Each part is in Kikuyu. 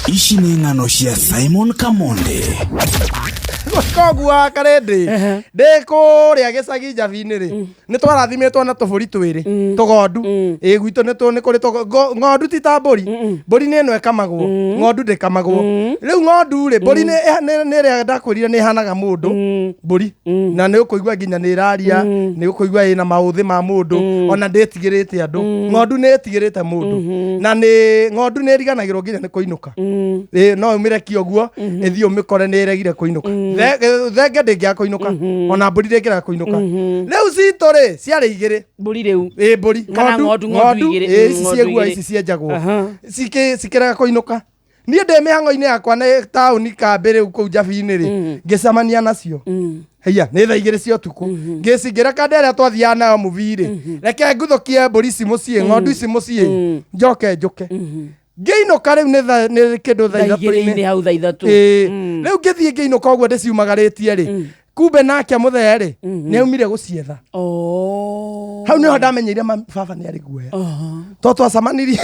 Ici nĩ ng'ano cia Simon Kamonde. Koguo karĩndĩ ndĩ kũrĩa gĩcagi njabi-inĩ rĩ, nĩ twarathimĩtwo na tũbũri twĩrĩ, tũgondu. Ĩ gwitũ nĩ tũ- nĩ kũrĩ ng'ondu ti ta mbũri. Mbũri nĩ ĩno ĩkamagwo, ng'ondu ndĩkamagwo. Rĩu ng'ondu rĩ, mbũri nĩ ĩrĩa ndakwĩrire nĩ ĩhanaga mũndũ, mbũri, na nĩ ũkũigua nginya nĩ ĩraria, nĩ ũkũigua ĩna maũthĩ ma mũndũ, ona ndĩtigĩrĩte andũ. Ng'ondu nĩ ĩtigĩrĩte mũndũ, na nĩ ng'ondu nĩ ĩriganagĩrwo nginya nĩ kũinũka. Ĩ, no ũmĩrekie ũguo ĩthiĩ ũmĩkore nĩ ĩregire kũinũka. Thenge ndĩngĩaga kũinũka, ona mbũri ndĩngĩaga kũinũka. Rĩu citũ rĩ, ciarĩ igĩrĩ. Mbũri rĩu. Ĩ, mbũri. Kana ng'ondu igĩrĩ. Ĩ, ici Ng'ondu ciegua igĩrĩ. ici cienjagwo. Cikĩrega kũinũka. Niĩ ndĩ mĩhang'o-inĩ yakwa nĩ taũni kambĩ rĩu kũu njabi-inĩ rĩ, ngĩcemania nacio. Haiya, nĩ thaa 2 cia ũtukũ. Ngĩcingĩra kanda ĩrĩa twathiaga nayo mũbi rĩ, reke nguthũkie mbũri ici mũciĩ, ng'ondu ici mũciĩ, njoke njũke. Ngĩinũka rĩu nĩ nĩ kĩndũ thaa thaa igĩrĩ 3-inĩ. Inĩ hau thaa 3. Ĩĩ. Rĩu ngĩthiĩ ngĩinũka ũguo ndĩciumagarĩtie rĩ, kumbe nake mũthee rĩ, nĩ aumire gũcietha. Hau nĩho ndamenyeire baba nĩ arĩ guoya. To twacemanirie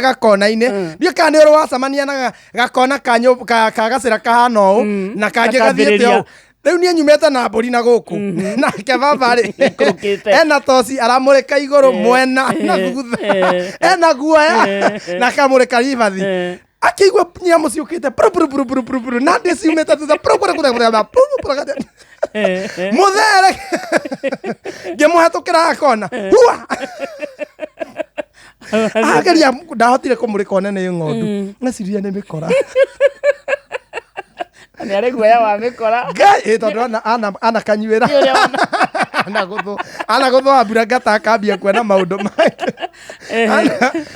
gakona-inĩ. Ndiũĩ kana nĩ ũrĩ wacemania na gakona ka gacĩra kahana ũũ, na kangĩ gathiĩte Gakambĩrĩria. ũũ. Rĩu niĩ nyumĩte na mbũri na gũkũ, nake baba rĩ Aikũrũkĩte. ena toci aramũrĩka igũrũ mwena na thutha, ena guoya na akamũrĩka ribathi. Akĩigua nyamũ ciũkĩte puru puru puru puru puru puru, na ndĩ ciumĩte thutha puru puru puru puru puru puru puru. Mũthere ngĩmũhetũkĩra akona hua ageria, ndahotire kũmũrĩka one nĩ ng'ondu, ngeciria nĩ mĩkora. Nĩ arĩ guoya wa mĩkora. Ngai ĩ, tondũ ana kanyuĩra. Nĩ ũrĩa Anagũthwo ambura ngata akambia kuona maũndũ make.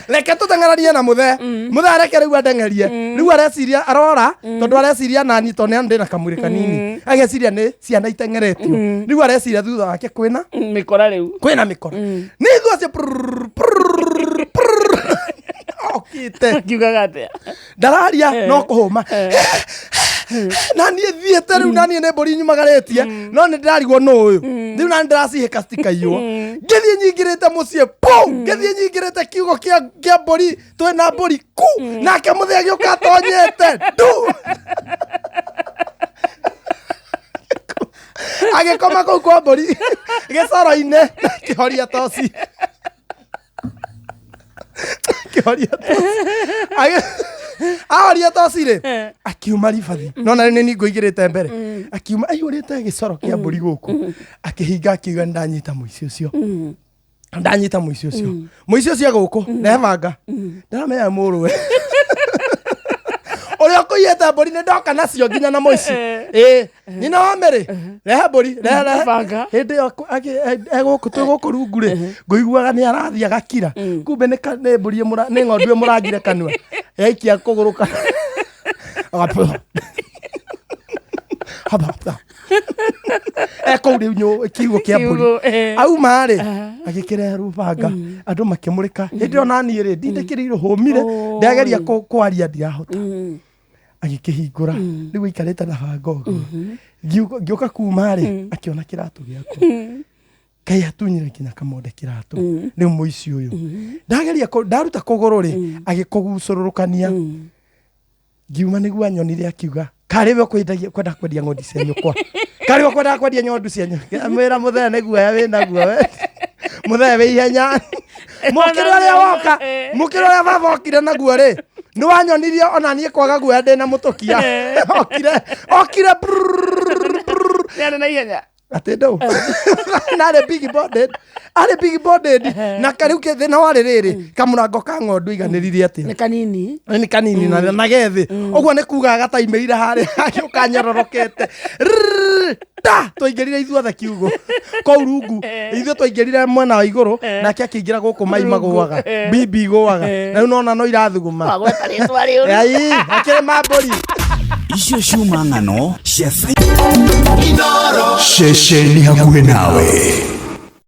Reke tũteng'eranie na mũthee. Mũthee reke rĩu andeng'erie. Rĩu areciria arora, tondũ areciria nani, tondũ nĩ ndĩ na kamwĩrĩ kanini, ageciria nĩ ciana iteng'eretio. Rĩu areciria thutha wake kwĩna mĩkora rĩu. Kwĩna mĩkora. Nĩ ithuĩ acio prrrr, prrrr, prrrr. Okĩte. Akiugaga atĩa? Ndararia no kũhũma na niĩ thiĩte rĩu, na niĩ nĩ mbũri nyumagarĩtie, no nĩ ndĩrarigwo nũ ũyũ rĩu, na nĩ ndĩracihĩka citikaiywo. Ngĩthiĩ nyingĩrĩte mũciĩ pu, ngĩthiĩ nyingĩrĩte kiugo kĩa mbũri, twĩna mbũri ku, nake mũthĩ agĩũka atonyete ndu, agĩkoma kũu kwa mbũri gĩcoro-inĩ, kĩhoria toci, kĩhoria toci. Ahoria toci rĩ, akiuma ribathi, no na nĩ ningo igĩrĩte mbere, akiuma aihũrĩte gĩcoro kĩa mbũri gũkũ, akĩhinga, akiuga ndanyita mũici ũcio, ndanyita mũici ũcio, mũici ũcio gũkũ rehe banga, ndaramenya mũrũwe ũrĩa ũkũiyĩte mbũri, nĩ ndoka nacio nginya na mũici. Ĩ nyina wa Mary, rehe mbũri, rehe, rehe Banga. Hĩndĩ ĩyo e gũkũ, twĩ gũkũ rungu rĩ, ngũiguaga nĩ arathiĩ agakira, kumbe nĩ mbũri nĩ ng'ondu ĩmũrangire kanua, yaikia kũgũrũ ka Agapũ- Haba, haba. E kũu rĩu kiugo kĩa mbũri. Kiugo, eh. Auma rĩ, agĩkĩrehe rũbanga, andũ makĩmũrĩka. Hĩndĩ ĩyo naniĩ rĩ, ndindĩkĩrĩirwo hũmire, ndageria kwaria ndirahota. Agĩkĩhingũra rĩu aikarĩte na banga ũguo. Ngĩũka kuma rĩ, akĩona kĩratũ gĩakwa. Ngai atunyire nginya kamonde kĩratũ. Rĩu mũici ũyũ ndageria ndaruta kũgũrũ rĩ, agĩkũgucũrũrũkania. Ngiuma nĩguo anyonire, akiuga karĩ we ũkwendagia kwenda kwendia ng'ondu cia nyũkwa, karĩ we ũkwendaga kwendia ng'ondu cia nyũkwa. Mwĩra mũthee nĩ guoya wĩnaguo, we mũthee wĩ ihenya mũkĩra ũrĩa woka, mũkĩra ũrĩa baba okire naguo rĩ, nĩ wanyonirie ona niĩ kwaga guoya ndĩna mũtũkia. Okire okire brrrr, brrrr. Nĩ arĩ na ihenya. Atĩ ndũ na arĩ big bodied, arĩ big bodied, na karĩu thĩna warĩ rĩrĩ, kamũrango ka ng'ondu iganĩrire atĩa? Nĩ kanini. Nĩ kanini na gethĩ ũguo nĩ kuga gataimĩire harĩa, agĩũka nyororokete. Rrrr, ta twaingĩrire ithuothe kiugo kũu rungu. Ithuĩ twaingĩrire mwena wa igũrũ, nake akĩingĩra gũkũ mai magũaga, bibi igũaga, na rĩu nona no irathuguma. Wagweta rĩtwa rĩũru. Ai, akĩrĩ ma mbũri. Icio ciuma ng'ano cia Ceceni hakuhĩ nawe.